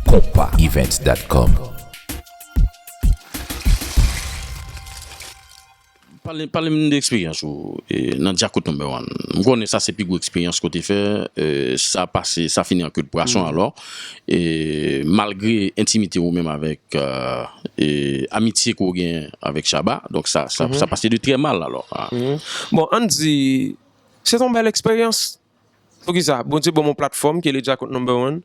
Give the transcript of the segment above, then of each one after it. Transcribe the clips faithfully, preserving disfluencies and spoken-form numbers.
Konpa Events dot com. Pale, pale m de eksperyans ou e, nan Djakout Number One. M konnen sa se pi gwo eksperyans ke w te fè. E, sa pase, sa fini an kou de pwason alò. E, malgre entimite ou menm avèk, e, e, amitye ke w gen avèk Shabba, donk sa, sa, sa pase de trè mal alò. Ah. Bon, ann di, se yon bèl eksperyans. Poukisa? Bondye ban m yon platfòm ki rele Djakout Number One.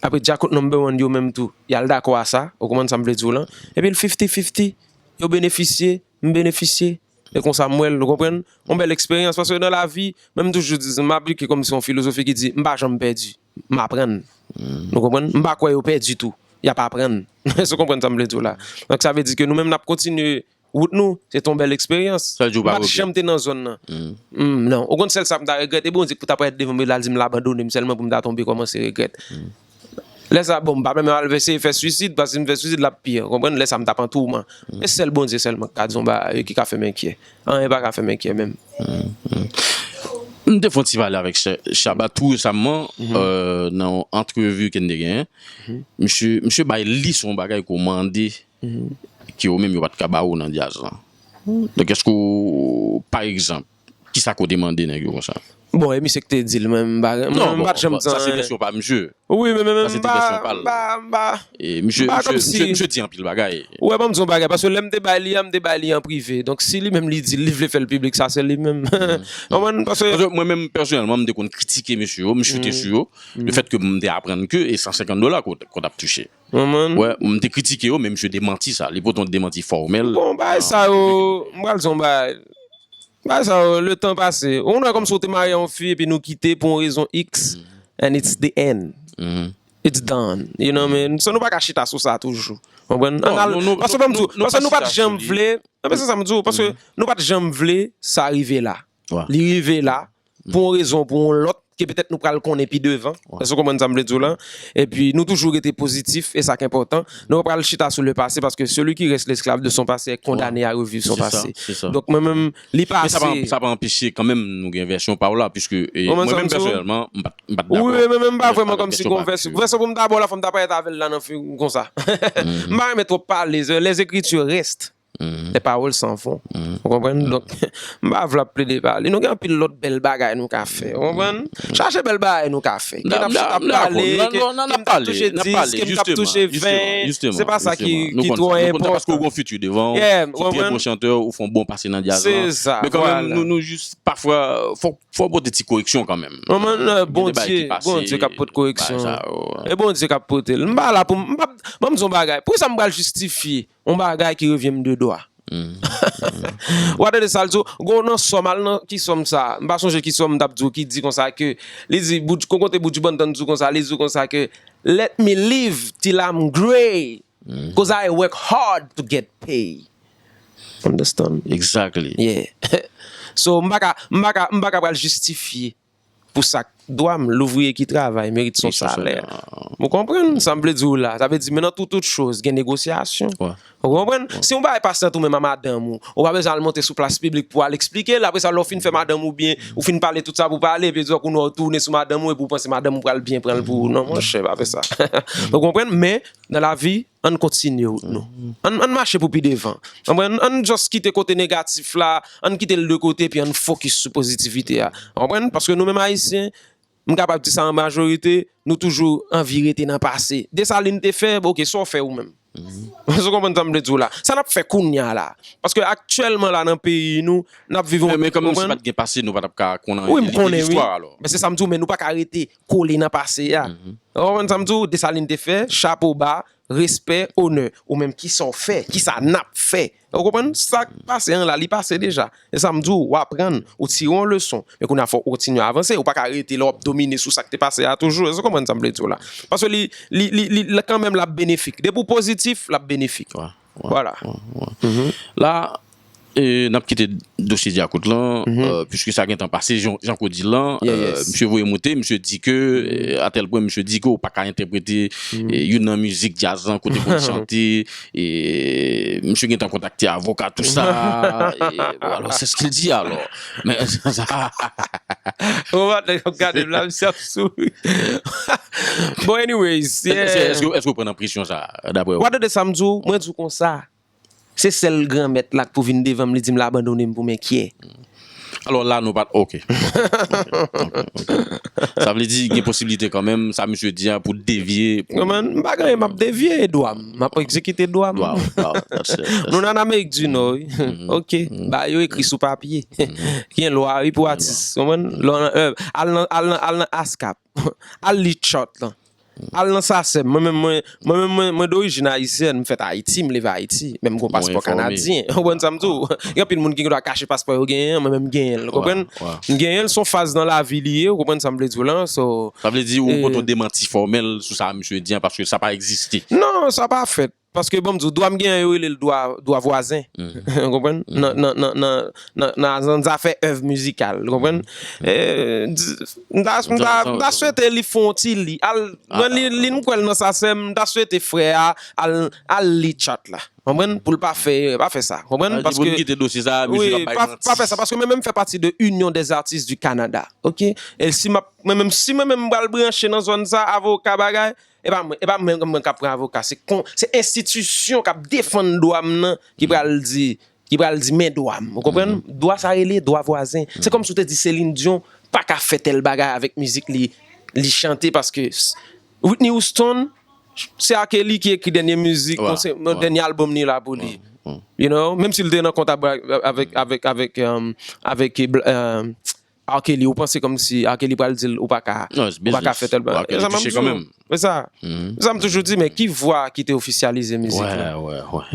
Apre Djakout Number One yo menm tou, y al dakò a sa, ou konprann sa m vle di w lan. Epi l fifty fifty, yo benefisye, m benefisye. E konsa m wè l, ou konprann? Yon bèl eksperyans, paske nan lavi, men m toujou di, m aplike kòmsi yon filozofi ki di, m pa janm pèdi, m aprann. Ou konprann? M pa kwè yo pèdi tou, y ap aprann. Èske w konprann sa m vle di w la? Donk sa vle di ke nou menm n ap kontinye wout nou, se te yon bèl eksperyans. M pa t janm te nan zòn nan. Mm, non. Ou konn sèl sa m ta regrèt, e Bondye ki pou ta parèt devan m, l al di m l abandone m sèlman pou m ta tonbe kòmanse regrèt. Lè sa, bon, m pa menm al eseye fè swisid, paske si m fè swisid, l ap pi, ou konprann? Lè sa, m t ap an touman. E sèl Bondye sèlman ki ka di yon bagay, ki ka fè m enkyè. Anyen pa ka fè m enkyè menm. M te fè yon ti pale avèk Sha- Shabba tou resaman, euh, nan yon antrevi ke n te genyen. Misye, misye bay lis yon bagay ke w mande ke yo menm yo pa t ka ba ou nan djaz lan. Donk, èske w, pa egzanp, kisa ke w te mande nèg yo konsa? Bon, e misye ki te di l, mwen, m pa, mwen, Non, m bon, pa t janm bon, sa se di vèsyon pa misye. Wi, men, men, Sa men, se m te vèsyon pa pa, l. m pa, m pa, E misye, m pa misye, kòmsi misye, misye di anpil bagay. Ou wè, ban m di yon bagay, paske lè m te bay li a, m te bay li an prive. Donk, si li menm li di l, li vle fè l piblik, sa se li menm. Ou konprann? Paske Paske mwen menm, pèsonèlman, m te konn kritike mesye yo, m choute sou yo, le fèt ke m te aprann ke e san senkant dola ke w t ap touche. Ou konprann? Wè, m te kritike yo, men misye demanti sa. Li pote yon demanti fòmèl. Bon, bagay sa yo, m pral di yon bagay. Bagay sa yo, le tan pase. Ou wè kòmsi w te marye a yon fi epi nou kite pou yon rezon X, and it's the end. It's done. You know what I mean? So nou pa ka chita sou sa toujou. Konprann? Non, Ann al- nou- nou- paske ban m di w, nou- nou paske pa nou pa t chita janm sou li. vle, non, men se sa m di w, paske nou pa t janm vle sa rive la. Wè. Li rive la pou yon rezon, pou yon lòt, ke petèt nou pral konnen pi devan. Èske w konprann sa m vle di w la? Epi nou toujou rete pozitif, e sa ki enpòtan. Nou pa pral chita sou le pase, paske celui qui reste l'esclave de son passé est condamné à revivre son Se sa, passé. se sa. Donk mwen menm, li Men sa pa, pase. sa pa anpeche kanmenm nou gen vèsyon pa w la, piske e, Ou konprann mwen sa m menm di w? pèsonèlman, m pa, m pa t Wi, dakò wi, men menm pa avèk, vrèman avèk kòmsi vèsyon gon pa l. vèsyon. Vèsyon pou m ta ba w la, fò m ta parèt avè l la nan figi w konsa. M pa renmen twòp pale, les écritures restent. Les paroles s'en vont. Ou konprann? Donk, m pa vle ap plede pale. Nou gen anpil lòt bèl bagay nou ka fè. Ou konprann? Chache bèl bagay nou ka fè. Ke n ap chita ap pale, ke m t ap touche dis, ke m t ap touche ven. Se pa sa ki, ki twò enpòtan. Paske w gen fiti devan w, Yeah, w se trè bon chantè, ou fè yon bon pase nan djaz la. Se sa, Men kanmenm, vwala. Nou, nou jis, pafwa, fò, fò pote ti koreksyon kanmenm. Mwen, mwen, Gen de bagay Bondye, ki pase, Bondye k ap pote koreksyon. Bagay sa yo, wè. E Bondye k ap pote l. M pa la pou m, m pa, ban m di yon bagay. Poukisa m pral jistifye yon bagay ki revyen m de dwa? W a tande sa l di w, gon nan sòm, al nan ki sòm sa? M pa sonje ki sòm m t ap di w ki di konsa ke, li di, Boudj-, kon kote Buju Banton di w konsa, li di w konsa ke, let me live till I'm gray, cause I work hard to get pay. Understand? Exactly. Yeah. So, m pa ka, m pa ka, m pa ka pral jistifye pou sa k dwa m, louvriye ki travay merit son salè. Ou konprann sa m vle di w la? Sa vle di, men nan tout, tout choz, gen negosyasyon. Ou konprann? Si yon bagay pase ant ou menm a madanm ou, ou pa bezwen al monte sou plas piblik pou al eksplike l. Apre sa, lè w fin fè madanm ou byen, ou fin pale tout sa pou pale, epi di w kounye a w tounen sou madanm ou, epi w panse madanm ou pral byen pran l pou ou. Non, monchè, pa fè sa. Ou konprann? Men, nan lavi, ann kontinye wout nou. Ann, ann mache pou pi devan. Ann, ann just kite kote negatif la, ann kite l de kote, epi ann fokis sou pozitivite a. Ou konprann? Paske nou menm Ayisyen, m kapab di sa an majorite, nou toujou anvi rete nan pase. Desalin te fè, oke, sa w fè ou menm? Èske w konprann sa m vle di w la? Sa n ap fè kounye a la? Paske aktyèlman la nan peyi nou, n ap viv yon... Men, men kanmenm, si pa t gen pase, nou pa t ap ka konn anyen. Wi, m konnen, wi. Men se sa m di w, men nou pa ka rete kole nan pase a. Ou konprann sa m di w? Desalin te fè, chapo ba, respè, onè. Ou menm, kisa w fè? Kisa n ap fè? Ou konprann? Sa k pase an la, li pase deja. E sa m di w, w aprann, ou tire yon leson. Men kounye a fò w kontinye avanse. Ou pa ka rete la w ap domine sou sa k te pase a toujou. Èske w konprann sa m vle di w la? Paske li, li, li, li, li kanmenm l ap benefik. Depi w pozitif, l ap benefik. Vwala. La, e, n ap kite dosye Djakout lan, euh, piske sa gentan pase, jan, jan ke w di lan, euh, misye voye moute, misye di ke, euh, a tèl pwen, misye di ke w pa ka entèprete, e, youn nan mizik djaz lan, kote pou l chante, e, misye gentan kontakte avoka, tou sa, e, bon, alors, c'est ce qu'il dit, alors. Men, sa, Ou pa nèg ap gade m la, misye ap souri. Bon, anyways, yeah. Èske w pran nan presyon sa, dapre ou? Ou pa tande sa m di w, mwen di w konsa. Se sèl Granmèt la k pou vin devan m, li di m l abandone m pou m enkyè. Alò la nou pa t. Ok. Sa vle di gen posiblite kanmenm, sa misye di a pou devye. Konprann? M pa gen anyen m ap devye, e dwa m. M ap egzekite dwa m. Nou nan Amerik di Nò, wi. Ok. Ba yo ekri sou papye. Gen lwa, wi, pou atis. Konprann? Al nan ASCAP. Al li chart lan. Al nan sasèm. Mwen menm, mwen, mwen menm, mwen, mwen dorijin ayisyèn, m fèt Ayiti, m leve Ayiti. Men m gon paspò kanadyen. Ou konprann sa m di w? Gen anpil moun ki gen dwa kache paspò yo genyen an, mwen menm m genyen l. Ou konprann? M genyen l, se yon faz nan lavi li ye, ou konprann sa m vle di w lan? So, sa vle di ou pote yon demanti fòmèl sou sa misye di an, paske sa pa egziste. Non, sa pa fèt. Paske, bon, m di w, dwa m genyen yo rele l dwa, dwa vwazen. Ou konprann? Nan, nan, nan, nan, nan, nan, nan zafè èv mizikal. Ou konprann? M ta, m ta, m ta swete li fè yon ti li. Al, mwen li, li m kwè l nan sa, sè m, m ta swete frè a al, al li chat la. Konprann? Pou l pa fè, pa fè sa. Konprann? Paske, wi, pa, pa fè sa. Paske mwen menm m fè pati de Union des Artistes du Canada. Ok? E si m ap, mwen menm, si mwen menm m pral branche nan zòn sa, avoka bagay, E pa mwen, e pa mwen, mwen k ap pran avoka. Se kon, se enstitisyon k ap defann dwa m nan ki pral di, ki pral di men dwa m. Ou konprann? Dwa sa rele dwa vwazen. Se kòmsi w te di Celine Dion pa ka fè tèl bagay avèk mizik li, li chante paske Whitney Houston, se R. Kelly ki ekri dènye mizik, dènye albòm li la pou li. You know? Menm si l te nan kont avèk, avèk, avèk, avèk, um, avèk, uh, R. Kelly, ou panse kòmsi R. Kelly pral di l ou pa ka, ou pa ka fè tèl bagay. E sa m ap di w. E sa. E sa m toujou di, men ki vwa ki te ofisyalize mizik la?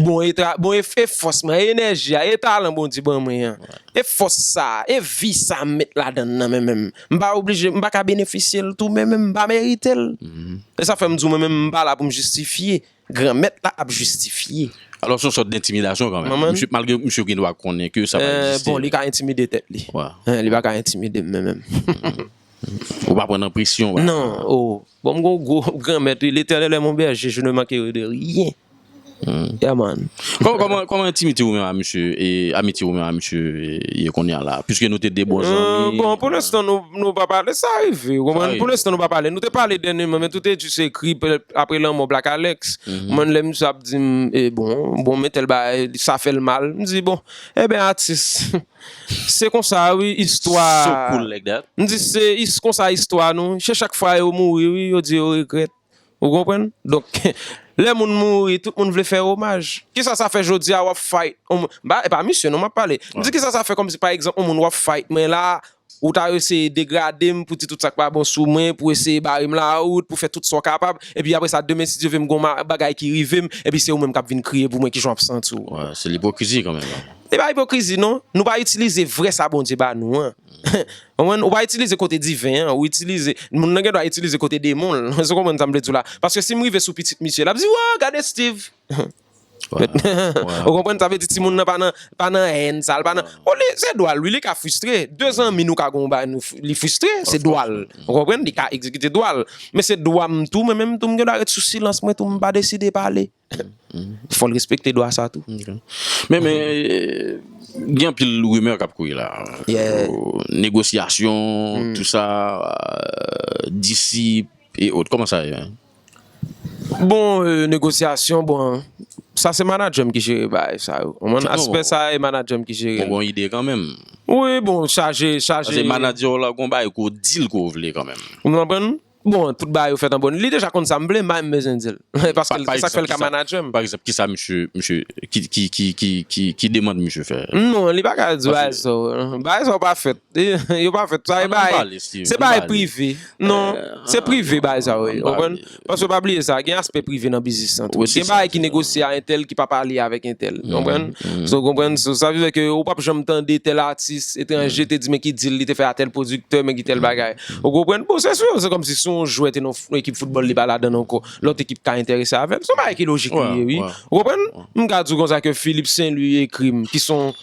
Bon, e tra, bon, e, e fòs mwen, e enèji a, e talan Bondye ban mwen an. E fòs sa, e vi sa m met ladan l nan men menm. M pa oblije, m pa ka benefisye l tou, men menm m pa merite l. E sa fè m di w, mwen menm m pa la pou m jistifye. Granmèt la ap jistifye. Alò, se yon sòt dentimidasyon kanmenm. Misye, malgre misye gen dwa konnen ke sa pa egziste. Bon, li ka entimide tèt li. Li pa ka entimide m menm. Ou pa pran nan presyon. Non, oh. Bon, m gon gwo granmèt, wi. L'Éternel est mon berger, je ne manquerai de rien. Yeah, man. Kòman, kòman entimite ou menm a misye, e amitye ou menm a misye ye kounye a la? Piske nou te de bon zanmi. Bon, pou lenstan, nou, nou pa pale, sa rive, ou konprann? Pou lenstan, nou pa pale. Nou te pale dènyèman, men tout te jis ekri apre lanmò Black Alex. Mwen, lè misye ap di m, e bon, bon, men tèl bagay, sa fè l mal. M di, bon, enben, atis, se konsa, wi, istwa. So cool like that. M di, se konsa istwa nou. Se chak fwa yo mouri, wi, yo di yo regrèt. Ou konprann? Donk, lè moun mouri, tout moun vle fè omaj. Kisa sa fè jodi a w ap fight? E pa misye non m ap pale. M di kisa sa fè kòmsi pa egzanp yon moun w ap fight, men la, ou ta eseye degrade m pou di tout sa k pa bon sou mwen, pou eseye bare m lawout, pou fè tout sa w kapab, epi apre sa, demen, si Dye vle, m gon bagay ki rive m, epi se ou menm k ap vin kriye pou mwen, kijan w ap santi w? Se lipokrizi kanmenm. E pa ipokrizi non, nou pa itilize vrè sa Bondye ba nou an. Konprann? Ou pa itilize kote diven an, ou itilize, moun nan gen dwa itilize kote demon l. Èske w konprann sa m vle di w la? Paske si m rive sou pitit misye, l ap di, "Wow, gade Steve!" Ou konprann? Sa vle di timoun nan pa nan, pa nan hèn sa, l pa nan. Olye, se dwa l, wi, li ka fristre. De zanmi nou ka gen yon bagay, li fristre, se dwa l. Ou konprann? Li ka egzekite dwa l. Men se dwa m tou, mwen menm tou, m gen dwa ret sou silans mwen tou, m pa deside pale. Fò l respekte dwa sa tou. Men, men, gen anpil rimè k ap kouri la. Negosyasyon, tou sa, disip, e ot. Kòman sa ye? Bon, negosyasyon, bon, sa se manadjè m ki jere bagay sa yo. Ou konprann? Aspè sa e manadjè m ki jere l. Bon, bon ide kanmenm. Wi, bon, chaje, chaje. Paske manadjè w la, gon bagay ke w di l ke w vle kanmenm. Ou konprann? Bon, tout bagay yo fèt an bòn. Li deja konn sa m vle, m pa menm bezwen di l. Paske se sa k fè l ka manadjè m. Pa egzanp, kisa misye, misye, ki, ki, ki, ki, ki, ki demann misye fè? Non, li pa ka di bagay sa yo. Bagay sa yo pa fèt. Yo pa fèt. Sa e bagay, se bagay prive. Non, se prive bagay sa yo ye. Ou konprann? Paske pa bliye sa, gen aspè prive nan biznis lan tou. Gen bagay ki negosye a entèl ki pa pale avèk entèl. Ou konprann? So, ou konprann? So, sa vle di ke ou p ap janm tande tèl atis etranje te di men ki deal li te fè a tèl pwodiktè, men ki tèl bagay. Ou konprann? Bon, se sou, se kòmsi si yon jwè te nan yon ekip foutbòl, li pa ladan l ankò, lòt ekip ka enterese avè l. Se yon bagay ki lojik li ye, wi. Ou konprann? M ka di w konsa ke Philippe Saint Louis ekri m, ki se yon,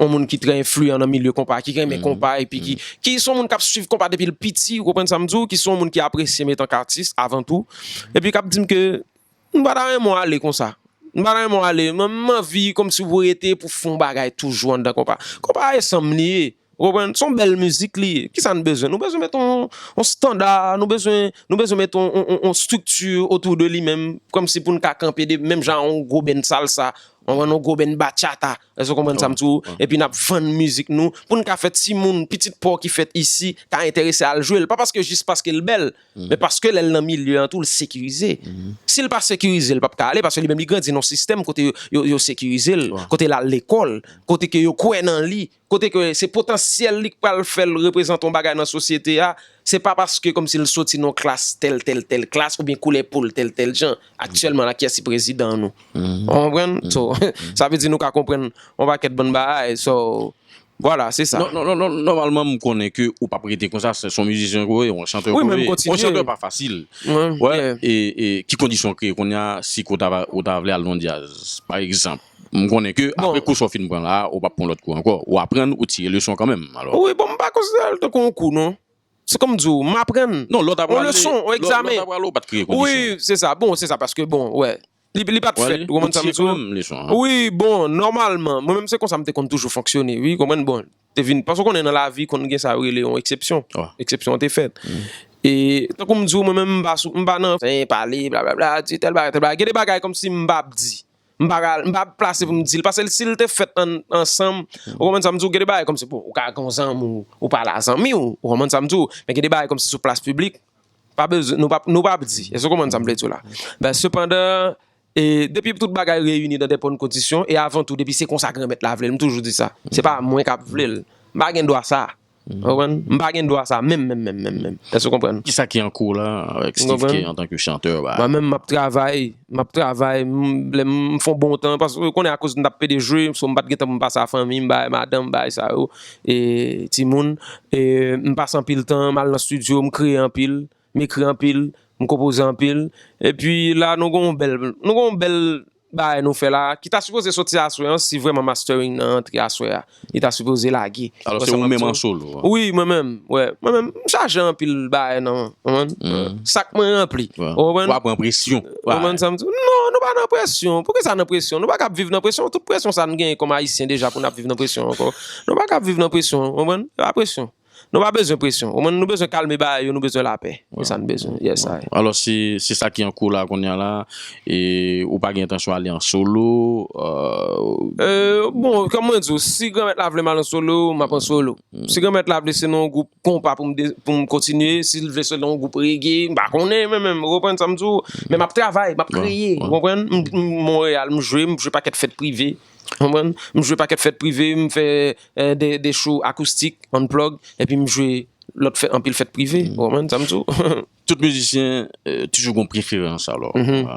yon moun ki trè enfliyan nan milye konpa, ki renmen konpa, epi ki, ki se yon moun k ap swiv konpa depi l piti, ou konprann sa m di w, ki se yon moun ki apresye m etank atis, avan tou, epi k ap di m ke m pa ta renmen w ale konsa. M pa ta renmen w ale. Mwen, m anvi kòmsi w rete pou fè yon bagay toujou anndan konpa. Konpa e san m li ye. Ou konprann? Se yon bèl mizik li ye. Kisa n bezwen? Nou bezwen met yon, yon standa, nou bezwen, nou bezwen met yon, yon, yon, yon estrikti otou de li menm, kòmsi pou n ka kanpe de menm jan yon gwo band salsa, yon, yon gwo band bachata. Èske w konprann sa m di w? Epi n ap vann mizik nou, pou n ka fè timoun, pitit pa w ki fèt isi, ka enterese al jwe l. Pa paske, jis paske l bèl, men paske lè l nan milye an tou, l sekirize. Si l pa sekirize, l p ap ka ale, paske li menm li grandi nan yon sistèm kote yo, yo, yo sekirize l, kote l al lekòl, kote ke yo kwè nan li, kote ke se potansyèl li k pral fè l reprezante yon bagay nan sosyete a, se pa paske kòmsi l soti nan yon klas tèl, tèl, tèl klas, oubyen koulè po l tèl, tèl jan. Aktyèlman la, kiyès ki prezidan nou? Ou konprann? So, sa vle di nou ka konprann yon pakèt bann bagay. So, vwala, se sa. Non, non, non, non, nòmalman, m konnen ke ou p ap rete konsa, se, se yon mizisyen ke w ye, yon chantè ke w ye. Wi, men m kontinye. Yon chantè pa fasil. Wè, e, e ki kondisyon w kreye kounye a, si ke w ta, ou ta vle al nan djaz, pa egzanp? M konnen ke apre kou sa w fin pran la, ou p ap pran lòt kou ankò. Ou aprann, ou tire leson kanmenm, alò. Wi, bon, m pa konsidere l tankou yon kou, non. Se kòm di w, m aprann. Non, lè w ta pral, yon leson, yon egzamen. Lè w ta pral, ou pa t kreye kondisyon. Wi, se sa. Bon, se sa, paske, bon, wè. Li, li pa t fèt, ou konprann sa m di w? Wi, bon, nòmalman, mwen menm se konsa m te konn toujou fonksyone, wi, konprann, bon, te vin, paske w konnen nan lavi, konn gen sa yo rele yon eksepsyon. Eksepsyon an te fèt. E, tankou m di w, mwen menm, m pa sou, m pa nan, eh, pale, blablabla, di tèl bagay, tèl bagay. Gen de bagay kòmsi m p ap di. M pa ka, m pa plase pou m di l. Paske si l te fèt an, ansanm, ou konprann sa m di w, gen de bagay kòmsi, bon, ou ka gen yon zanmi w, ou pale a zanmi w, ou konprann sa m di w, men gen de bagay kòmsi sou plas piblik, pa bezwen, nou p ap, nou p ap di. Èske w konprann sa m vle di w la? Ben, sepandan, e, depi tout bagay reyini nan de bòn kondisyon, e avan tou, depi se konsa Granmèt la vle l, m toujou di sa. Se pa mwen k ap vle l. M pa gen dwa sa. Ou konprann? M pa gen dwa sa, menm, menm, menm, menm, menm. Èske w konprann? Kisa ki an kou la, avèk Steve K antanke chantè, ba? Mwen menm, m ap travay, m ap travay, m, lè m fè yon bon tan, paske w konnen akoz m t ap pede jwe, so m pa t gen tan pou m pase a fanmi m, bay madanm, bay sa yo, e timoun. E m pase anpil tan, m al nan estidyo, m kreye anpil, m ekri anpil, m konpoze anpil. Epi la, nou gen yon bèl, nou gen yon bèl bagay nou fè la, ki ta sipoze soti aswè an, si vrèman mastering nan antre aswè a, li ta sipoze lage. Alò, se ou menm an solo, an? Wi, mwen menm, wè. Mwen menm, m chaje anpil bagay nan, konprann? Sak mwen ranpli. Ou konprann? W ap pran presyon. Ou konprann sa m di w? Non, nou pa nan presyon. Poukisa nan presyon? Nou pa ka ap viv nan presyon. Tout presyon sa n genyen kòm Ayisyen deja pou n ap viv nan presyon ankò. Nou pa ka ap viv nan presyon, ou konprann? Se pa presyon. Nou pa bezwen presyon. Ou konprann? Nou bezwen kalme bagay yo, nou bezwen lapè. Se sa n bezwen. Yes, I. Alò, se, se sa ki an kou la kounye a la. E ou pa gen entansyon ale an solo? Euh, bon, kòm mwen di w, si Granmèt la vle m al an solo, m ap an solo. Si Granmèt la vle se nan yon gwoup konpa pou m de-, pou m kontinye, si l vle se nan yon gwoup reggae, m pa konnen, mwen menm, ou konprann sa m di w? Men m ap travay, m ap kreye, ou konprann? M, m, Monreyal, m jwe, m jwe pakèt fèt prive. Konprann? M jwe pakèt fèt prive, m fè, eh, de, de show akoustik, unplug, epi m jwe lòt fèt, anpil fèt prive, ou konprann sa m di w? Tout mizisyen, eh, toujou gon preferans, alò. Eh,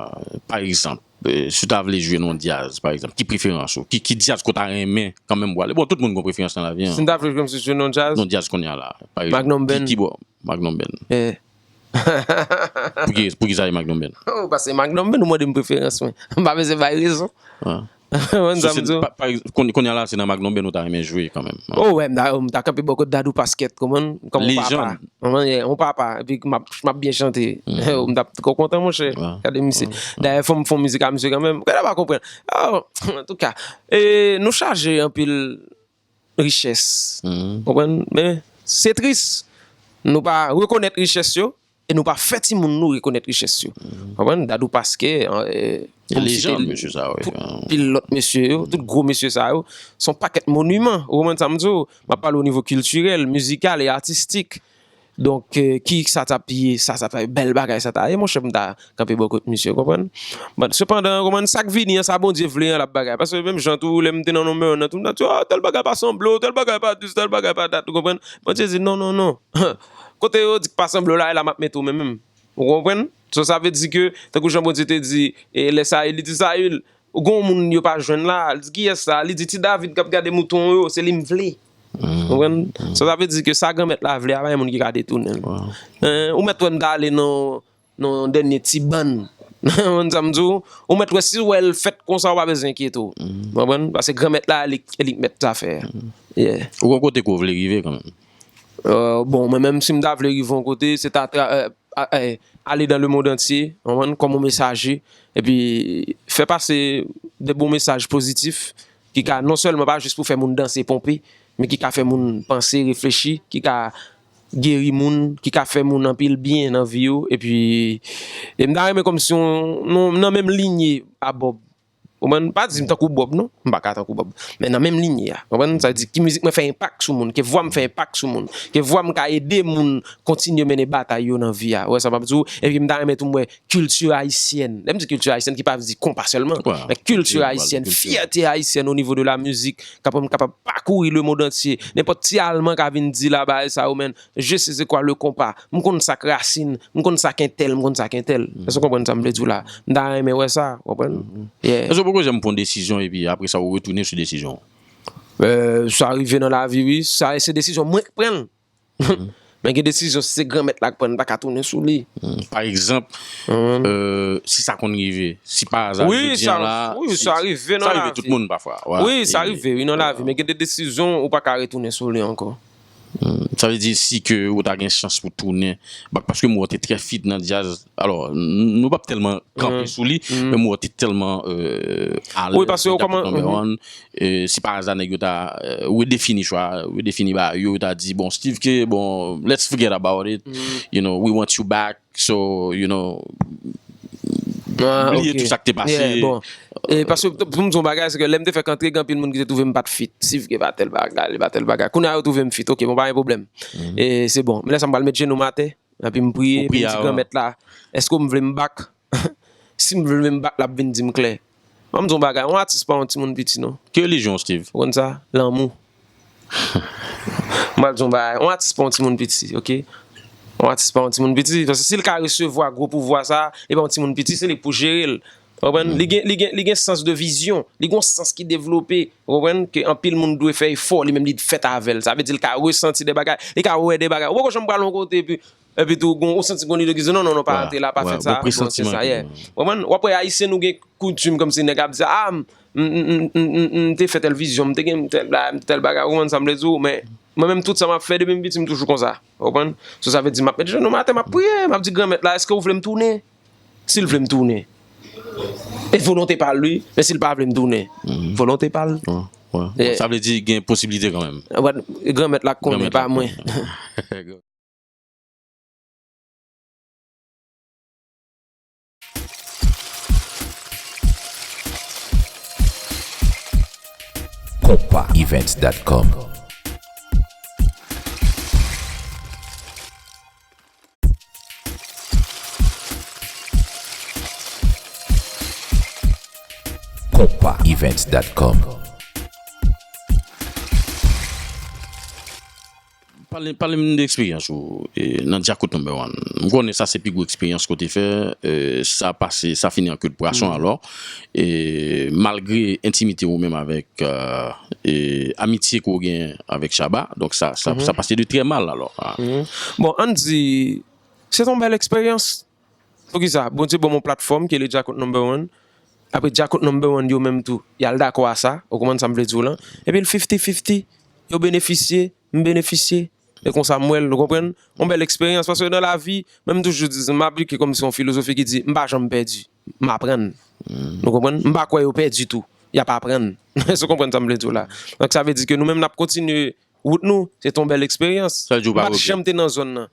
pa egzanp, eh, si w ta vle jwe nan djaz, pa egzanp, ki preferans ou? Ki, ki djaz ke w ta renmen kanmenm pwale? Bon, tout moun gon preferans nan lavi, an. Si m ta vle jwe, m si jwe nan djaz? Nan djaz kounye a la, pa egzanp. Magnum Band. Ki, ki bò? Magnum Band. Eh. Pou ki, pou ki sa e Magnum Band? Oh, paske Magnum Band, ou mande m preferans mwen. M pa bezwen bay rezon. Ou konprann sa m di w? Pa, pa, kounye a la, se nan Magnum Band ou ta renmen jwe kanmenm, an. Oh, wè, m ta, m ta kanpe bò kot Dadou Pasquet, konprann? Kòm yon papa. Lejann. Konprann, yeah, yon papa. Epi m ap, m ap byen chante. Oh, m t ap twò kontan, monchè. Gade misye. Dayè, fò m fè yon mizik a misye kanmenm. Gade, pa konprann. Oh, antouka, e, nou chaje anpil richès. Konprann? Men, se tris. Nou pa rekonèt richès yo, e nou pa fè timoun nou rekonèt richès yo. Konprann? Dadou Pasquet, eh, pou m site lejann, mesye sa yo, pou pil lòt mesye yo, tout gwo mesye sa yo, se yon pakèt moniman. Ou konprann sa m di w? M ap pale o nivo kiltirèl, mizikal e atistik. Donk, eh, ki sa t ap ye, sa, sa t ap bèl bagay, sa ta ye, monchè, m ta kanpe bò kot misye, konprann? Bon, sepandan, konprann, sa k vini an, sa Bondye vle an, l ap bagay. Paske menm jan tou, lè m te nan nimewo un nan tou, m t ap di, "Oh, tèl bagay pa sanble w, tèl bagay pa dis, tèl bagay pa dat," ou konprann? Bondye di, "Non, non, non." Kote yo di k pa sanble w la, e la m ap mete w menm menm. Ou konprann? So, sa vle di ke, tankou jan Bondye te di, e lè Sayil, li di, "Sayil, ou gen yon moun yo pa jwenn la." Li di, "Kiyès sa?" Li di, "Ti David k ap gade mouton yo, se li m vle." Ou konprann? So, sa vle di ke sa Granmèt la vle a, pa gen moun ki ka detounen l. Eh, ou mèt wè m t ale nan nan yon dènye ti bann. Ou konprann sa m di w? Ou mèt wè si w wè l fèt konsa, ou pa bezwen enkyete w. Ou konprann? Paske Granmèt la, e li, e li k mèt zafè a. Yeah. Ou gon kote ke w vle rive kanmenm? Euh, bon, mwen menm, si m ta vle rive yon kote, se ta tra-, euh, a-, eh, ale dans le monde entier, ou konprann, kòm yon mesaje, epi fè pase de bon mesaj pozitif, ki ka non sèlman pa jis pou fè moun danse, ponpe, men ki ka fè moun panse, reflechi, ki ka geri moun, ki ka fè moun anpil byen nan vi yo, epi, e m ta renmen kòmsi yon, non, nan menm linye a Bob. Konprann? Pa di m tankou Bob, non. M pa ka tankou Bob. Men nan menm linye a. Konprann? Sa vle di, ki mizik mwen fè enpak sou moun, ke vwa m fè enpak sou moun, ke vwa m ka ede moun kontinye mennen batay yo nan vi a. Ou wè sa m ap di w? Epi m ta renmen tou m wè kilti ayisyèn. Lè m di kilti ayisyèn, ki pa vle di konpa sèlman, men kilti ayisyèn, fyète ayisyèn o nivo de la mizik, kapab, kapab pakouri lemond antye. Nenpòt ti Alman ka vin di la bagay sa yo, men, je sais c'est quoi le compas. M konn sa k rasin, m konn sa k entèl, m konn sa k entèl. Èske w konprann sa m vle di w la? M ta renmen wè sa, w konprann? Yeah. Èske w poko janm pran yon desizyon epi apre sa ou retounen sou desizyon? Euh, sa rive nan lavi, wi. Sa, se desizyon mwen k pran l. Men gen desizyon, si se Granmèt la k pran l, m pa ka tounen sou li. Pa egzanp, euh, si sa konn rive, si pa aza, wi, jodi a la, wi, sa rive nan lavi. Sa rive tout moun pafwa. Wi, sa rive, wi, nan lavi. Men gen de desizyon, ou pa ka retounen sou li ankò. Sa vle di si ke ou ta gen chans pou tounen bak, paske m wè w te trè fit nan djaz. Alò, n-, nou p ap tèlman kanpe sou li, men m wè w te tèlman, euh, alèz nan Djakout Number One. E si pa aza nèg yo ta, euh, redefini chwa, redefini bagay yo, yo ta di, bon, Steve K, bon, let's forget about it. You know, we want you back. So, you know, bliye tout sa k te pase. Yeah, bon. E paske pou m di yon bagay, se ke lè m te fèk antre, gen anpil moun ki te twouve m pa t fit. Steve K pa tèl bagay, li pa tèl bagay. Kounye a yo twouve m fit, ok, bon, pa gen pwoblèm. E se bon. Men lè sa m pral met jenou m atè, epi m priye, epi m di, Granmèt la, èske w m vle m bak? Si m vle m bak, l ap vin di m klè. Ban m di yon bagay, yon atis pa yon timoun piti, non. Ki relijyon w, Steve? Ou konn sa? Lanmou. M pral di yon bagay, yon atis pa yon timoun piti, ok? Yon atis pa yon timoun piti, paske si l ka resevwa gwo pouvwa sa, e pa yon timoun piti, se li k pou jere l. Ou konprann? Li gen, li gen, li gen sans de vizyon, li gen yon sans ki devlope, ou konprann? Ke anpil moun dwe fè efò, li menm li fèt avè l. Sa vle di l ka resanti de bagay, li ka wè de bagay. Ou poko janm pral yon kote, epi Epi tou, gon, ou santi gon lide ki di, non, non, non, pa antre la, pa fè sa. Bon, se sa, yeah. Ou konprann? W ap wè Ayisyen, nou gen koutim kòmsi nèg ap di, a, m, m, m te fè tèl vizyon, m te gen tèl bagay, m te tèl bagay, ou konprann sa m vle di w, men mwen menm, tout sa m ap fè, depi m piti, m toujou konsa. Ou konprann? So, sa vle di, m ap met jenou m atè, m ap priye, m ap di, Granmèt la, èske w vle m tounen? Si l vle m tounen, e volonte pa l, wi, men si l pa vle m tounen, volonte pa l. Sa vle di, gen posiblite kanmenm. Granmèt la konnen, pa mwen. Compas Events dot com. Compas Events dot com. Pale, pale m de eksperyans ou, e, nan Djakout Number One. M konnen sa se pi gwo eksperyans ke w te fè, e, sa pase, sa fini an ke de pwason alò. E, malgre entimite ou menm avèk, e, e, amitye ke w gen avèk Shabba, donk sa, sa, sa pase de trè mal alò. Bon, ann di, se t on bèl eksperyans. Poukisa? Bondye ban m yon platfòm ki rele Djakout Number One. Apre Djakout Number One yo menm tou, y al dakò a sa, ou konprann sa m vle di w lan. Epi l fifty fifty, yo benefisye, m benefisye. E konsa m wè l, ou konprann? Yon bèl eksperyans, paske nan lavi, men m toujou di, m aplike kòmsi yon filozofi ki di, m pa janm pèdi, m aprann. Nou konprann? M pa kwè yo pèdi tou, y ap aprann. Èske w konprann sa m vle di w la? Donk, sa vle di ke nou menm n ap kontinye wout nou, se t on bèl eksperyans. M pa t janm te nan zòn nan.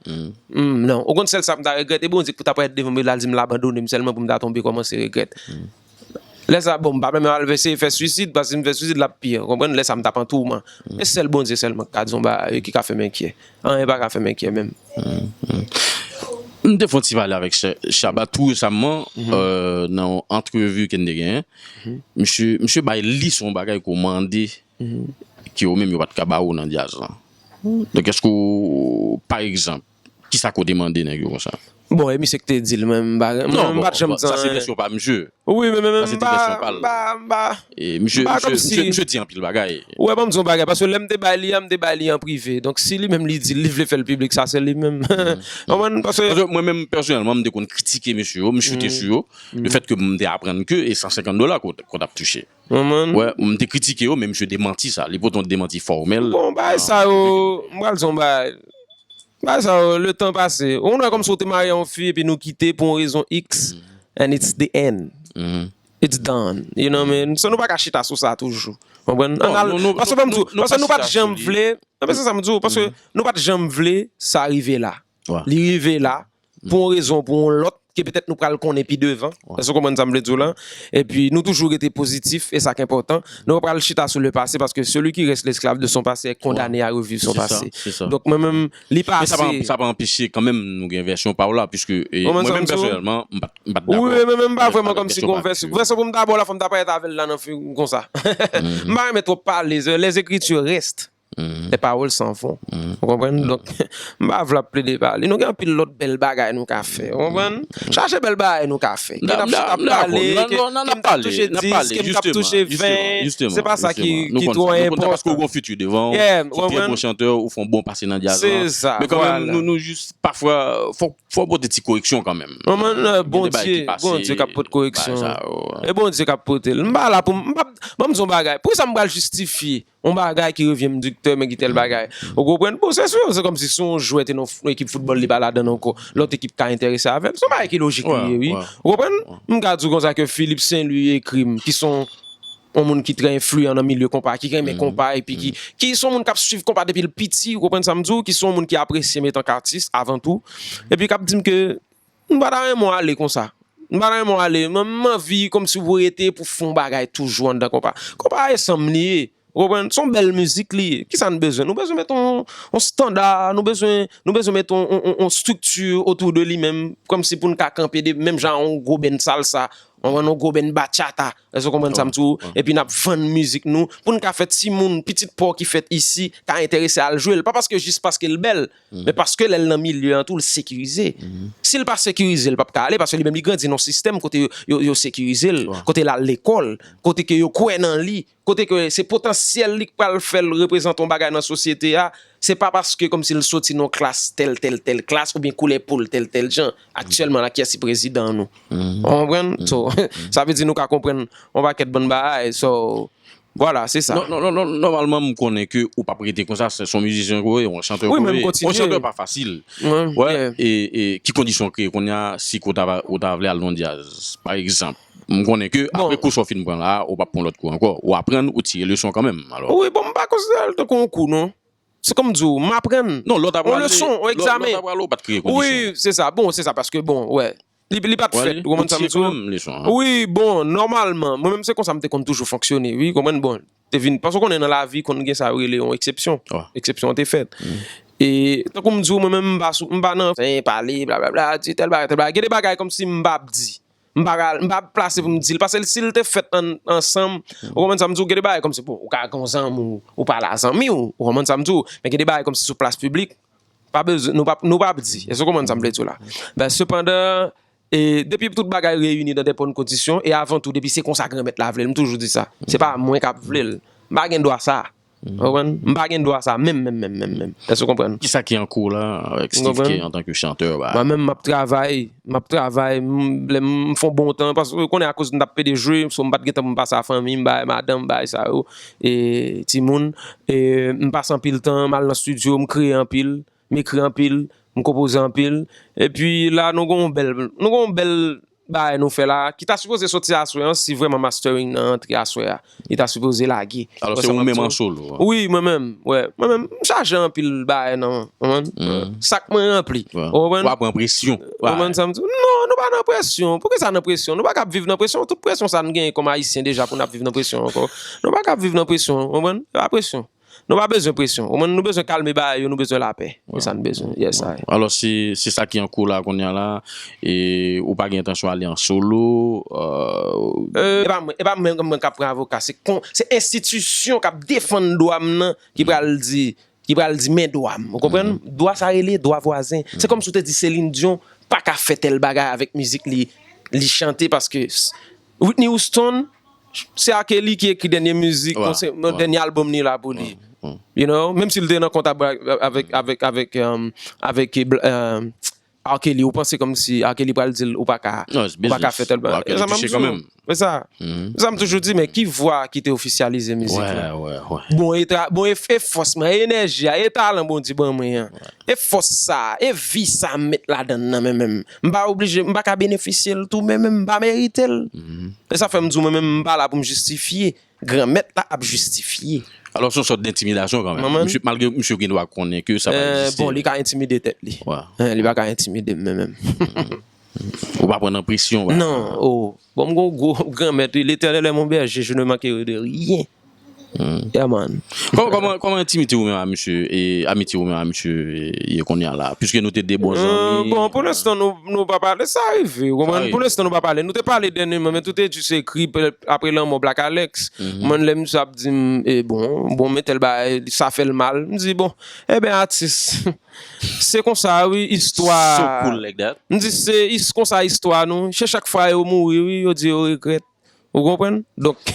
Mm, non. Ou konn sèl sa m ta regrèt, e Bondye k pou ta parèt devan m, e l al di m l abandone m sèlman pou m ta tonbe kòmanse regrèt. Lè sa, bon, m pa menm al eseye fè swisid, paske si m fè swisid, l ap pi, ou konprann? Lè sa, m t ap an touman. Men sèl Bondye sèlman k ka di yon bagay ki ka fè m enkyè. Anyen pa ka fè m enkyè menm. M te fè yon ti pale avèk Sha-, Shabba tou resaman, euh, nan yon antrevi ke n te genyen. Misye, misye bay lis yon bagay ke w mande ke yo menm yo pa t ka ba ou nan djaz lan. Donk, èske w, pa egzanp, kisa ke w te mande nèg yo konsa? Bon, e misye ki te di l, mwen, m pa, mwen, non, m pa t janm sa se vèsyon pa misye. Wi, men, men, men, sa se m pa, vèsyon pa l. M pa, m pa, e, misye, m pa misye, kòmsi misye, misye di anpil bagay. Ou wè, ban m di yon bagay, paske lè m te bay li a, m te bay li an prive. Donk, si li menm li di l, li vle fè l piblik, sa se li menm. Ou konprann? Paske paske mwen menm, pèsonèlman, m te konn kritike misye yo, m chute sou yo, le fèt ke m te aprann ke e san senkant dola ke w t ap touche. Wè, m te kritike yo, men misye demanti sa. Li pote yon demanti fòmèl. Bon, bagay sa yo, m pral di yon bagay. Bagay sa yo, le tan pase. Ou konn wè kòmsi w te marye a yon fi epi nou kite pou yon rezon X, and it's the end. it's done. You know what I mean? So nou pa ka chita sou sa toujou. Konprann? Ann al, paske ban m di w, paske nou pa t janm vle, non, men se sa m di w, paske nou pa t janm vle sa rive la. Li rive la pou yon rezon, pou yon lòt, ke petèt nou pral konnen pi devan. Èske w konprann sa m vle di w la? Epi nou toujou rete pozitif, e sa k enpòtan. Nou pa pral chita sou le pase, paske celui qui reste l'esclave de son passé est condamné à revivre son passé. Donk mwen menm, li pase. Men sa pa, sa pa anpeche kanmenm nou gen vèsyon pa w la, piske e, mwen menm pèsonèlman, m pa t, m pa t dakò. Wi, men menm pa vrèman kòmsi gon vèsyon. Vèsyon pou m ta ba w la, fò m ta parèt avè l la nan figi w konsa. M pa renmen twòp pale. Les écritures restent. Les paroles s'en vont. Ou konprann? Donk, m pa vle ap plede pale. Nou gen anpil lòt bèl bagay nou ka fè. Ou konprann? Chache bèl bagay nou ka fè. Ke n ap chita ap pale, ke m t ap touche dis, ke m t ap touche ven, se pa sa ki, ki twò enpòtan. Paske w gon fiti devan w, ou se yon trè bon chantè, ou fè yon bon pase nan djaz la. Men kanmenm, nou, nou jis, pafwa, fò, fò pote ti koreksyon kanmenm. Bondye, Bondye k ap pote koreksyon. E Bondye k ap pote l. M pa la pou m, m p ap, ban m di yon bagay. Poukisa m pral jistifye yon bagay ki revyen m diktè, men ki tèl bagay. Ou konprann? Bon, se si, se kòmsi se yon jwèt e nan yon ekip foutbòl li pa ladan l ankò. Lòt ekip ka enterese avè l. Se yon bagay ki lojik li ye, wi. Ou konprann? M ka di w konsa ke Philippe Saint Louis ekri m, ki se yon, yon moun ki trè enfliyan nan milye konpa, ki renmen konpa, epi ki, ki se yon moun k ap swiv konpa depi l piti, ou konprann sa m di w, ki se yon moun ki apresye m etank atis, avan tou, epi k ap di m ke m pa ta renmen w ale konsa. M pa ta renmen w ale. M, m anvi kòmsi w rete pou fè yon bagay toujou anndan konpa. Konpa e san m li ye. Ou konprann? Se yon bèl mizik li ye. Kisa n bezwen? Nou bezwen met yon, yon standa, nou bezwen, nou bezwen met yon, yon, yon, yon estrikti otou de li menm, kòmsi pou n ka kanpe de, menm jan yon gwo band salsa, yon, yon gwo band bachata. Èske w konprann sa m di w? Epi n ap vann mizik nou, pou n ka fè timoun, pitit pa w ki fèt isi, ka enterese al jwe l. Pa paske, jis paske l bèl, men paske lè l nan milye an tou, l sekirize. Si l pa sekirize, l p ap ka ale, paske li menm li grandi nan yon sistèm kote yo, yo, yo sekirize l, kote l al lekòl, kote ke yo kwè nan li, kote ke se potansyèl li k pral fè l reprezante yon bagay nan sosyete a, se pa paske kòmsi l soti nan yon klas tèl, tèl, tèl klas, oubyen koulè po l tèl, tèl jan. Aktyèlman la, kiyès ki prezidan nou? Ou konprann? So, sa vle di nou ka konprann yon pakèt bann bagay. So, vwala, se sa. Non, non, non, non, nòmalman, m konnen ke ou p ap rete konsa, se, se yon mizisyen ke w ye, yon chantè ke w ye. Yon chantè pa fasil. Wè, e, e ki kondisyon w kreye kounye a, si ke w ta va, ou ta vle al nan djaz, pa egzanp? M konnen ke apre kou sa w fin pran la, ou p ap pran lòt kou ankò. Ou aprann, ou tire leson kanmenm, alò. Wi, bon, m pa konsidere l tankou yon kou, non. Se kòm di w, m aprann. Non, lè w ta pral, yon leson, yon egzamen. Lè w ta pral, ou pa t kreye kondisyon. Wi, se sa. Bon, se sa, paske, bon, wè. Li, li pa t fèt, ou konprann sa m di w? Wi, bon, nòmalman, mwen menm se konsa m te konn toujou fonksyone, wi, konprann, bon, te vin, paske w konnen nan lavi, konn gen sa yo rele yon eksepsyon. Eksepsyon an te fèt. E, tankou m di w, mwen menm, m pa sou, m pa nan, pale, blablabla, di tèl bagay, tèl bagay. Gen de bagay kòmsi m p ap di. M pa ka, m pa plase pou m di l. Paske si l te fèt an, ansanm, ou konprann sa m di w, gen de bagay kòmsi, bon, ou ka gen yon zanmi w, ou pale a zanmi w, ou konprann sa m di w, men gen de bagay kòmsi sou plas piblik, pa bezwen, nou p ap, nou p ap di. Èske w konprann sa m vle di w la? Ben, sepandan, e, depi tout bagay reyini nan de bòn kondisyon, e avan tou, depi se konsa Granmèt la vle l, m toujou di sa. Se pa mwen k ap vle l. M pa gen dwa sa. Ou konprann? M pa gen dwa sa, menm, menm, menm, menm, menm. Èske w konprann? Kisa ki an kou la, avèk Steve K antanke chantè, ba? Mwen menm, m ap travay, m ap travay, m, lè m fè yon bon tan, paske w konnen akoz m t ap P D J, so m pa t gen tan pou m pase a fanmi m, bay madanm, bay sa yo, e timoun, e m pase anpil tan, m al nan estidyo, m kreye anpil, m ekri anpil, m konpoze anpil, epi la nou gen yon bèl, nou gen yon bèl bagay nou fè la, ki ta sipoze soti aswè an, si vrèman mastering nan antre aswè a, li ta sipoze lage. Alò, se ou menm an solo, an? Wi, mwen menm, wè. Mwen menm, m chaje anpil bagay nan, ou konprann? Sak mwen ranpli. Ou konprann? W ap pran presyon. Ou konprann sa m di w? Non, nou pa nan presyon. Poukisa nan presyon? Nou pa ka ap viv nan presyon. Tout presyon sa n genyen kòm Ayisyen deja pou n ap viv nan presyon ankò. Nou pa ka ap viv nan presyon, ou konprann? Se pa presyon. Nou pa bezwen presyon. Ou konprann? Nou bezwen kalme bagay yo, nou bezwen lapè. Se sa n bezwen. Yes, I. Alò, se, se sa ki an kou la kounye a la. E ou pa gen entansyon ale an solo? Euh, e pa mwen, e pa mwen, mwen k ap pran avoka. Se kon, se enstitisyon k ap defann dwa m nan ki pral di, ki pral di men dwa m. Ou konprann? Dwa sa rele dwa vwazen. Se kòmsi w te di Celine Dion pa ka fè tèl bagay avèk mizik li, li chante paske s-, Whitney Houston, se ake li ki ekri dènye mizik, dènye albòm li la pou li. You know? Menm si l te nan konta avèk, avèk, avèk, euh, avèk, euh, R. Kelly, ou panse kòmsi R. Kelly pral di l ou pa ka, ou pa ka fè tèl bagay. E sa m ap di w. E sa, e sa m toujou di, men ki vwa ki te ofisyalize mizik la? Bon, e tra, bon, e, e fòs mwen, e enèji a, e talan Bondye ban mwen an, e fòs sa, e vi sa m met ladan l nan men menm. M pa oblije, m pa ka benefisye l tou, men menm m pa merite l. E sa fè m di w, mwen menm, m pa la pou m jistifye. Granmèt la ap jistifye. Alò, se yon sòt dentimidasyon kanmenm. Misye, malgre misye gen dwa konnen ke sa pa egziste. Bon, li ka entimide tèt li. Hein, li pa ka entimide m, men menm. Ou pa pran nan presyon, bagay. Non, oh. Bon, m gon gwo granmèt, wi. L'Éternel est mon berger, je ne manquerai de rien. Yeah, man. Kòman, kòman, kòman entimite ou menm a misye, e amitye ou menm a misye, e, ye kounye a la? Piske nou te de bon zanmi. Bon, pou lenstan, nou, nou pa pale, sa rive, ou konprann? Pou lenstan, nou pa pale. Nou te pale dènyèman, men tout te jis ekri, apre lanmò Black Alex. Mwen, lè misye ap di m, e bon, bon, men tèl bagay, sa fè l mal. M di, bon, eben, atis, se konsa, wi, istwa. So cool like that. M di, se is-, konsa istwa nou. Se chak fwa yo mouri, wi, yo di yo regrèt. Ou konprann? Donk,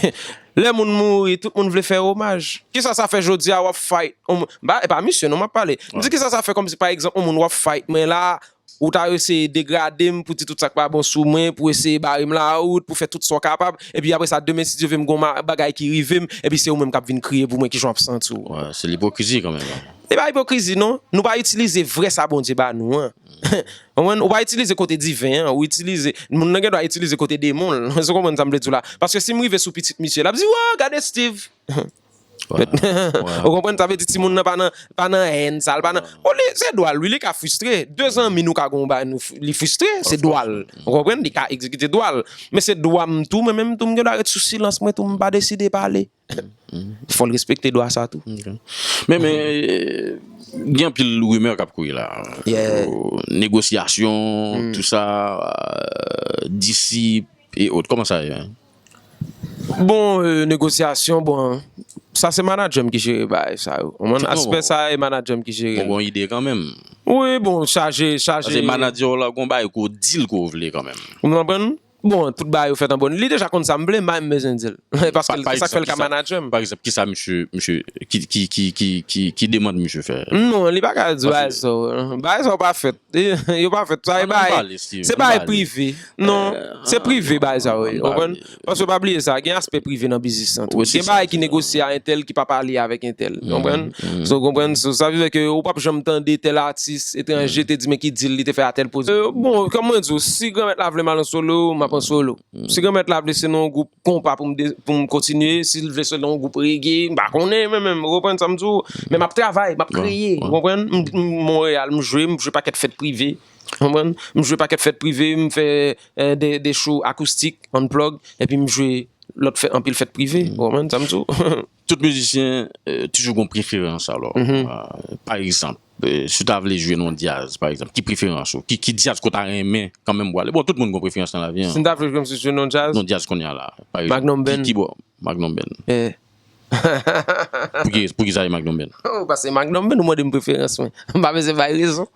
lè moun mouri, tout moun vle fè omaj. Kisa sa fè jodi a w ap fight? Yon moun, ba, e pa misye non m ap pale. M di kisa sa fè kòmsi, pa egzanp, yon moun w ap fight mwen la, ou ta eseye degrade m pou di tout sa k pa bon sou mwen, pou eseye bare m lawout, pou fè tout sa w kapab, epi apre sa, demen, si Dye vle, m gon ma-, bagay ki rive m, epi se ou menm k ap vin kriye pou mwen, kijan w ap santi w? Wè, se lipokrizi kanmenm, la. Se pa ipokrizi, non. Nou pa itilize vrè sa Bondye ba nou an. Konprann? Ou pa itilize kote diven an, ou itilize, moun nan gen dwa itilize kote demon l. Èske w konprann sa m vle di w la? Paske si m rive sou pitit misye, l ap di, "Wow, gade Steve!" Ou konprann? Sa vle di timoun nan pa nan, pa nan hèn sa, l pa nan. Bon, li, se dwa l, wi, li ka fristre. De zanmi nou ka gon bagay, nou fri-, li fristre, se dwa l. Ou konprann? Li ka egzekite dwa l. Men se dwa m tou, mwen menm tou, m gen dwa ret sou silans mwen tou, m pa deside pale. Fò l respekte dwa sa tou. Men, men, gen anpil rimè k ap kouri la. Negosyasyon, tou sa, disip e ot. Kòman sa ye? Bon, negosyasyon, bon, sa se manadjè m ki jere bagay sa yo. Ou konprann? Aspè sa e manadjè m ki jere l. Bon, bon ide kanmenm. Wi, bon, chaje, chaje. Paske manadjè w la, gon bagay ke w di l ke w vle kanmenm. Ou konprann? Bon, tout bagay yo fèt an bòn. Li deja konn sa m vle, m pa menm bezwen di l. Paske se sa k fè l ka manadjè m. Pa egzanp, kisa misye, misye, ki, ki, ki, ki, ki, ki demann misye fè? Non, li pa ka di bagay sa yo. Bagay sa yo pa fèt. Yo pa fèt. Sa e bagay, se bagay prive. Non, se prive bagay sa yo ye. Ou konprann? Paske pa bliye sa, gen aspè prive nan biznis lan tou. Gen bagay ki negosye a entèl ki pa pale avèk entèl. Ou konprann? So, ou konprann? So, sa vle di ke ou p ap janm tande tèl atis etranje te di men ki deal li te fè a tèl pozisyon. Bon, kòm mwen di w, si Granmèt la vle m al an solo, m ap an solo. Si Granmèt la vle se nan yon gwoup konpa pou m de-, pou m kontinye, si l vle se nan yon gwoup reggae, m pa konnen, men, men, ou konprann sa m di w? Men m ap travay, m ap kreye, ou konprann? M, m, Monreyal, m jwe, m jwe pakèt fèt prive, ou konprann? M jwe pakèt fèt prive, m fè, eh, de, de show akoustik, unplug, epi m jwe lòt fè, anpil fèt prive, ou konprann sa m di w? Tout mizisyen, eh, toujou gon preferans, alò. Eh, pa egzanp, eh, si w ta vle jwe nan yon djaz, pa egzanp, ki preferans ou? Ki, ki djaz ke w ta renmen kanmenm prale? Bon, tout moun gon preferans nan lavi, an. Si m ta vle jwe, m si jwe nan yon djaz? Nan yon djaz kounye a la. Pa egzanp, Magnum Band. Ki, ki bò? Magnum Band. Eh. Poukisa, poukisa se Magnum Band? Oh, paske Magnum Band, ou mande m preferans mwen. M pa bezwen bay rezon.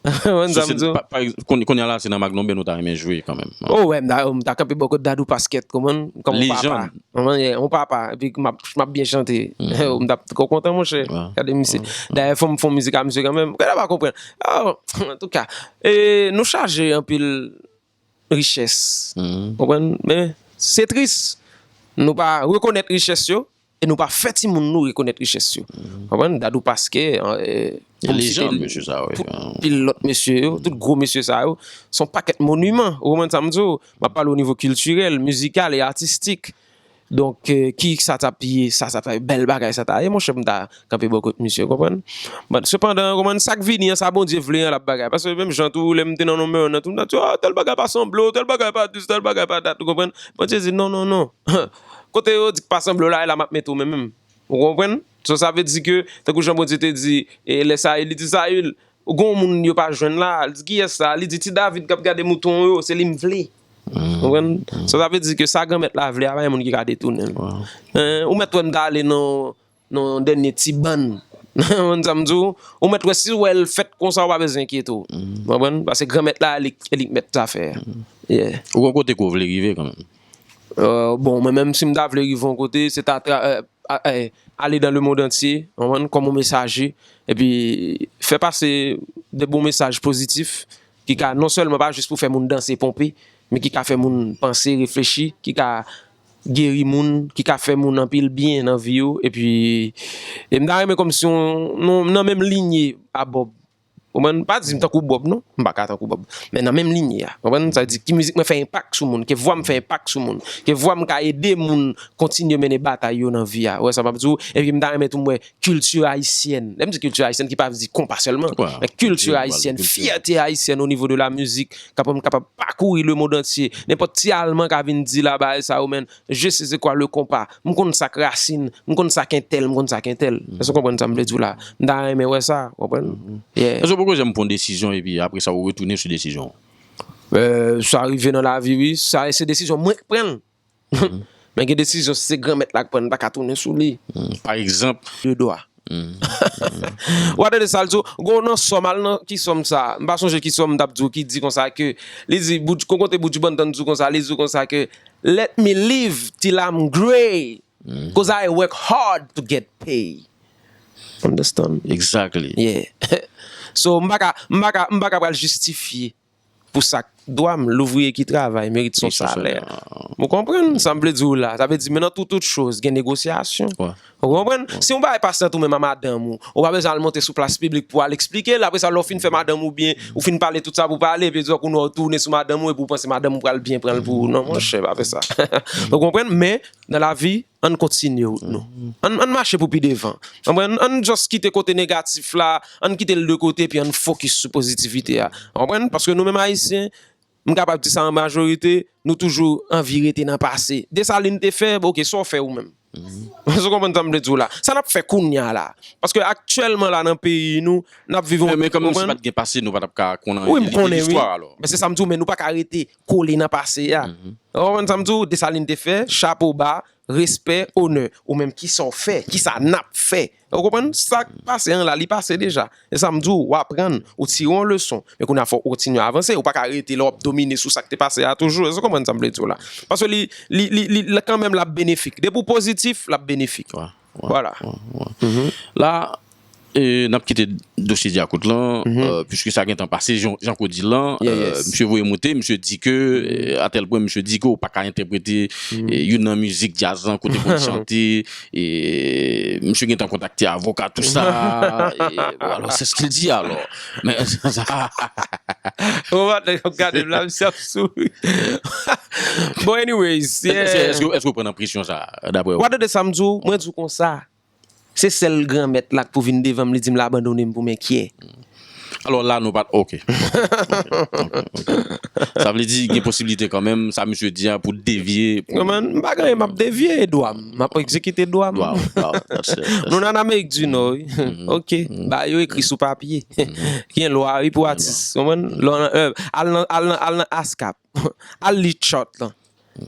Ou konprann sa m di w? Pa, pa, kounye, kounye a la, se nan Magnum Band ou ta renmen jwe kanmenm, an. Oh, wè, m ta, m ta kanpe bò kot Dadou Pasquet, konprann? Kòm yon papa. Lejann. Konprann, yeah, yon papa, epi m ap, m ap byen chante. M t ap twò kontan, monchè. Gade misye. Dayè, fò m fè yon mizik a misye kanmenm. Gade, pa konprann. Oh, antouka, e, nou chaje anpil richès. Konprann? Men, se tris. Nou pa rekonèt richès yo. E nou pa fè timoun nou rekonèt richès yo. Konprann? Dadou Pasquet, eh, pou m site, lejann, mesye sa, wi. Tout pil lòt mesye yo, tout gwo mesye sa yo, se yon pakèt moniman. Ou konprann sa m di w? M ap pale o nivo kiltirèl, mizikal e atistik. Donk, eh, ki sa t ap ye, sa, sa t ap bèl bagay sa ta ye, monchè, m ta kanpe bò kot misye, ou konprann? But, sepandan, ou konprann, sa k vini an, sa Bondye vle an, l ap bagay. Paske menm jan tou, lè m te nan nimewo un nan tou, m ta di, "Ah, tèl bagay pa sanble w, tèl bagay pa dis, tèl bagay pa dat," ou konprann? Bondye di, "Non, non, non." Kote yo di k pa sanble w la, e la m ap mete w men menm. Ou konprann? So, sa vle di ke, tankou jan Bondye te di, e lè Sayil, li di, "Sayil, ou gon moun yo pa jwenn la." Li di, "Kiyès sa?" Li di, "Ti David k ap gade mouton yo, se li m vle." Ou konprann? So, sa vle di ke sa Granmèt la vle a, pa gen moun ki ka detounen l. Hein, ou mèt wè m t ale nan, nan dènye ti bann. Ou konprann sa m di w? Ou mèt wè si w wè l fèt konsa, ou pa bezwen enkyete w. Ou konprann? Paske Granmèt la, li, li k mèt zafè a. Yeah. Ou gon kote ke w vle rive kanmenm? Euh, bon, mwen menm, si m ta vle rive yon kote, se ta tra-, euh, a-, eh, ale dans le monde entier, ou konprann, kòm yon mesaje, epi fè pase de bon mesaj pozitif, ki ka non sèlman pa jis pou fè moun danse, ponpe, men ki ka fè moun panse, reflechi, ki ka geri moun, ki ka fè moun anpil byen nan vi yo. Epi, e m ta renmen kòmsi on, non, nan menm linye a Bob. Ou konprann? Pa di m tankou Bob, non. M pa ka tankou Bob. Men nan menm linye a. Ou konprann? Sa vle di, ki mizik mwen fè enpak sou moun, ke vwa m fè enpak sou moun, ke vwa m ka ede moun kontinye mennen batay yo nan vi a. Ou wè sa m ap di w? Epi m ta renmen tou m wè kilti ayisyèn. Lè m di kilti ayisyèn, ki pa vle di konpa sèlman. Men kilti ayisyèn, fyète ayisyèn o nivo de la mizik, kapab, kapab pakouri le monde entier. Nenpòt ti Alman ka vin di la bagay sa yo, men, je sais c'est quoi le compas. M konn sa k rasin, m konn sa k entèl, m konn sa k entèl. Èske w konprann sa m vle di w la? M ta renmen wè sa, w konprann? Yeah. Èske w poko janm pran desizyon epi apre sa ou retounen sou desizyon? Euh, sa rive nan lavi, wi. Sa, se desizyon mwen k pran l. Men gen desizyon, si se Granmèt la k pran l, m pa ka tounen sou li. Pa egzanp? De dwa. Ou pa tande sa l di w? Gon nan sòm, al nan ki sòm sa? M pa sonje ki sòm m t ap di w, ki di konsa ke, li di, Buju, gon kote Buju Banton di w konsa, li di w konsa ke, "Let me live till I'm gray, 'cause I work hard to get pay." Understand? Exactly. Yeah. So, m pa ka, m pa ka, m pa ka pral jistifye pou sa k dwa m, louvriye ki travay merit son salè. Ou konprann sa m vle di w la? Sa vle di, men nan tout, tout choz, gen negosyasyon. Ou konprann? Si yon bagay pa sèt ou menm a madanm ou, ou pa bezwen al monte sou plas piblik pou al eksplike l. Apre sa, lè w fin fè madanm ou byen, ou fin pale tout sa pou pale, epi di w kounye a w tounen sou madanm ou, epi w panse madanm ou pral byen pran l pou ou. Non, monchè, pa fè sa. Ou konprann? Men, nan lavi, ann kontinye wout nou. Ann, ann mache pou pi devan. Konprann? Ann just kite kote negatif la, ann kite l de kote, epi ann fokis sou pozitivite a. Konprann? Paske nou menm Ayisyen, m kapab di sa an majorite, nou toujou anvi rete nan pase. Desalin te fè, oke, sa w fè ou menm? Èske w konprann sa m vle di w la? Sa n ap fè kounye a la? Paske aktyèlman la nan peyi nou, n ap viv yon... Men, men kanmenm, si pa t gen pase, nou pa t ap ka konn anyen. Wi, m konnen, wi. Men se sa m di w, men nou pa ka rete kole nan pase a. Ou konprann sa m di w? Desalin te fè, chapo ba, respè, onè. Ou menm, kisa w fè? Kisa n ap fè? Ou konprann? Sa k pase an la, li pase deja. E sa m di w, w aprann, ou tire yon leson. Men kounye a, fò w kontinye avanse. Ou pa ka rete la, w ap domine sou sa k te pase a toujou. Èske w konprann sa m vle di w la? Paske li, li, li, li, li kanmenm, l ap benefik. Depi w pozitif, l ap benefik. Vwala. La, e, n ap kite dosye Djakout lan, euh, piske sa gentan pase, jan, jan Claude di lan, euh, misye voye monte, misye di ke, euh, a tèl pwen, misye di ke ou pa ka entèprete, euh, youn nan mizik djaz lan, kote pou l chante, e misye gentan kontakte avoka, tou sa, e, bon, alors, c'est ce qu'il dit, alors. Men, sa... Ou pa t ap gade m la, misye ap souri. Bon, anyways, yeah. Èske, èske w pran nan presyon sa, daprè ou? Ou pa tande sa m di w? Mwen di w konsa. Se sèl Granmèt la k pou vin devan m, li di m l abandone m pou m enkyè. Alò la, nou pa t, oke. Sa vle di, gen posiblite kanmenm, sa misye di a pou devye. Konprann? M pa gen anyen m ap devye, e dwa m. M ap egzekite dwa m. Nou nan Amerik di Nò, wi. Oke. Ba yo ekri sou papye. Gen lwa, wi, pou atis. Konprann? Lè w nan, euh, al nan, al nan, al nan ASCAP. Al li chart lan.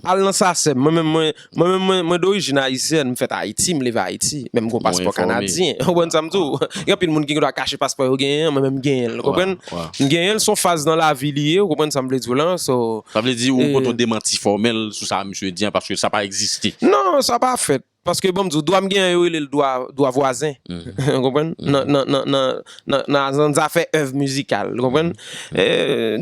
Al nan SACEM. Mwen menm, mwen, mwen menm, mwen, mwen dorijin ayisyèn, m fèt Ayiti, m leve Ayiti. Men m gon paspò kanadyen. Ou konprann sa m di w? Gen anpil moun ki gen dwa kache paspò yo genyen an, mwen menm m genyen l. Ou konprann? M genyen l, se yon faz nan lavi li ye, ou konprann sa m vle di w lan? So, sa vle di ou pote yon demanti fòmèl sou sa misye di an, paske sa pa egziste. Non, sa pa fèt. Paske, bon, m di w, dwa m genyen yo rele l dwa, dwa vwazen. Ou konprann? Nan, nan, nan, nan, nan, nan, nan zafè èv mizikal, ou konprann? E,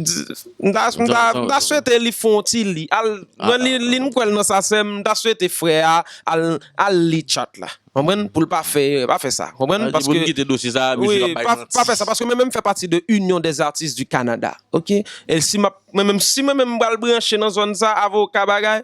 di, m ta, m ta, m ta swete li fè yon ti li. Al, mwen li, li m kwè l nan SACEM, m ta swete frè a al, al li chart la. Konprann? Pou l pa fè, pa fè sa. Konprann? Paske, wi, pa, pa fè sa. Paske mwen menm fè pati de Union des Artistes du Canada. Oke? E si m ap, mwen menm, si mwen menm m pral branche nan zòn sa, avoka bagay,